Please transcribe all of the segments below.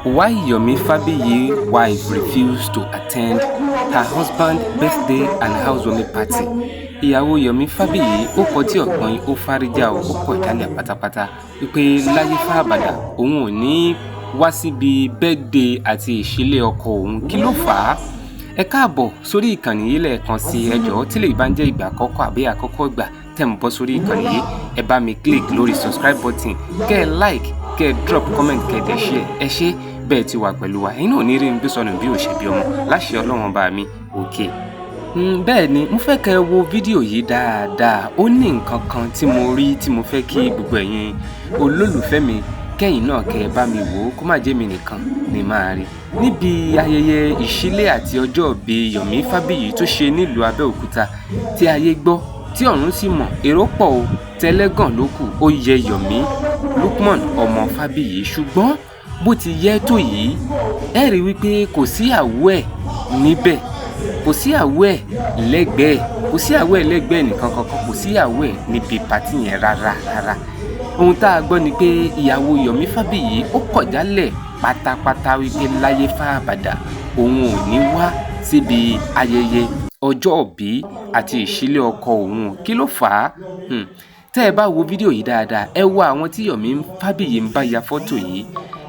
Why Yomi Fabiyi wife refused to attend her husband birthday and housewarming party. Ìyàwó Yomi Fabiyi ó kọtí ọ̀gbọ́n, ó fárígá o, ó kọ̀ jálẹ̀ pátápátá wípé láyé fábàdà, òun ò ní wá síbi birthday àti ìṣílé ọkọ òun. Kí ló fà á? Ẹ káàbọ̀ sórí ìkànnì yìí lẹ́ẹ̀kan sí. Ẹ jọ̀ọ́, tí lè bá ń jẹ́ ìgbà àkọ́kọ́ àbí àkọ́kọ́ ìgbà tẹ̀ ń bọ́ sórí ìkànnì yìí, ẹ bá mi click lórí subscribe button, kẹ́ ẹ like, kẹ́ ẹ drop comment, kẹ́ ẹ dẹ̀ share. Ẹ ṣé bẹ́ẹ̀ ti wà pẹ̀lú wa. Ẹ̀yin náà ò ní rí mi bí sọnù bí ò ṣe bí ọmọ láṣẹ Ọlọ́run bá mi òkè. Bẹ́ẹ̀ ni, mo fẹ́ kẹ́ ẹ wo fídíò yìí dáadáa. Ó ní nǹkan kan tí mo rí tí mo fẹ́ kí gbogbo ẹ̀yin olólùfẹ́ mi kẹ́yìn náà kẹ́ ẹ bá mi wò ó, kó má jẹ́ mi nìkan ni máa rí. Níbi ayẹyẹ ìṣílé àti ọjọ́ ìbí Yomi Fabiyi tó ṣe nílùú Abẹ́òkúta, tí ayé gbọ́ tí ọ̀run sì mọ̀, èrò pọ̀ o, tẹ́lẹ́gàn ló kù. Ó yẹ Yomi Lukman ọmọ Fabiyi, ṣùgbọ́n bó ti yẹ tó yìí, ẹ rí wípé kò síyàwó ẹ̀ níbẹ̀, kò síyàwó ẹ̀ lẹ́gbẹ̀ẹ́, kò síyàwó ẹ̀ lẹ́gbẹ̀ẹ́ nìkan kankan, kò síyàwó ẹ̀ níbi party yẹn rárá rárá. Ohun tá a gbọ́ ni pé ìyàwó Yomi Fabiyi ó kọ̀ jálẹ̀ pátápátá wípé láyé fábàdà, òun ò ní wá síbi ayẹyẹ ọjọ́ ìbí àti ìṣílé ọkọ òun. Kí ló fà á? Tẹ́ ẹ bá wo fídíò yìí dáadáa, ẹ wo àwọn tí Yomi Fabiyi ń bá ya fọ́tò yìí,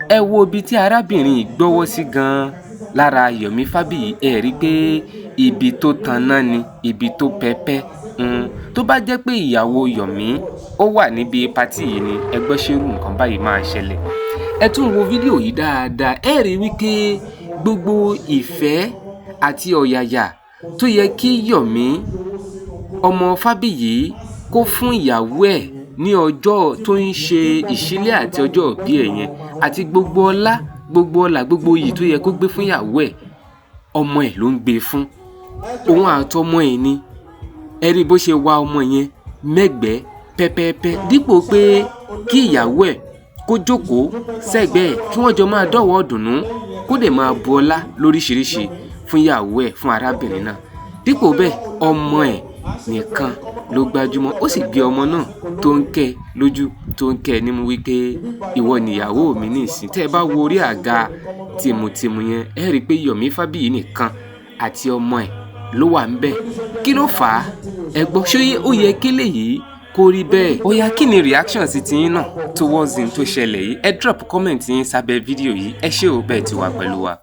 ẹ wo ibi tí arábìnrin yìí gbọ́wọ́ sí gan-an lára Yomi Fabiyi. Ẹ rí i pé ibi tó tanná ni, ibi tó pẹpẹ. Tó bá jẹ́ pé ìyàwó Yomi ó wà níbi party yìí ni, ẹ gbọ́, ṣerú nǹkan báyìí máa ṣẹlẹ̀? Ẹ tún wo fídíò yìí dáadáa, ẹ rí i wípé gbogbo ìfẹ́ àti ọ̀yàyà tó yẹ kí Yomi ọmọ Fabiyi kó fún ìyàwó ẹ̀ ní ọjọ́ tó ń ṣe ìṣílé àti ọjọ́ ìbí ẹ̀ yẹn, àti gbogbo ọlá, gbogbo ọlà, gbogbo iyì tó yẹ kó gbé fún ìyàwó ẹ̀, ọmọ ẹ̀ ló ń gbé fún. Òun àtọmọ ẹ̀ ni. Ẹ rí bó ṣe wa ọmọ yẹn mẹ́gbẹ̀ẹ́ pẹ́pẹ́pẹ́, dípò pé kí ìyàwó ẹ̀ kó jókòó sẹ́gbẹ̀ẹ́, kí wọ́n jọ máa dọ̀wọ́ dùnú, kó dẹ̀ máa bu ọlá lóríṣiríṣi fún ìyàwó ẹ̀, fún arábìnrin náà. Dípò bẹ́ẹ̀, ọmọ ẹ̀ nìkan ló gbajúmọ̀. Ó sì gbé ọmọ náà tó ń kẹ́ lójú, tó ń kẹ́ nímú wípé ìwọ nìyàwó mi ní ìsìn. Tẹ́ ẹ bá wo orí àga tìmùtìmù yẹn, ẹ rí i pé Yomi Fabiyi nìkan àti ọmọ ẹ̀ ló wà ńbẹ̀. Kí ló fà á? Ẹ gbọ́, ṣé ó yẹ kélé yìí kó rí bẹ́ẹ̀? Ó yá, kí ni reaction sí tiyín náà towards n tó ṣẹlẹ̀ yìí? Ẹ drop comment yín sábẹ́ fídíò yìí. Ẹ ṣé o bẹ́ẹ̀ ti wà pẹ̀lú wa.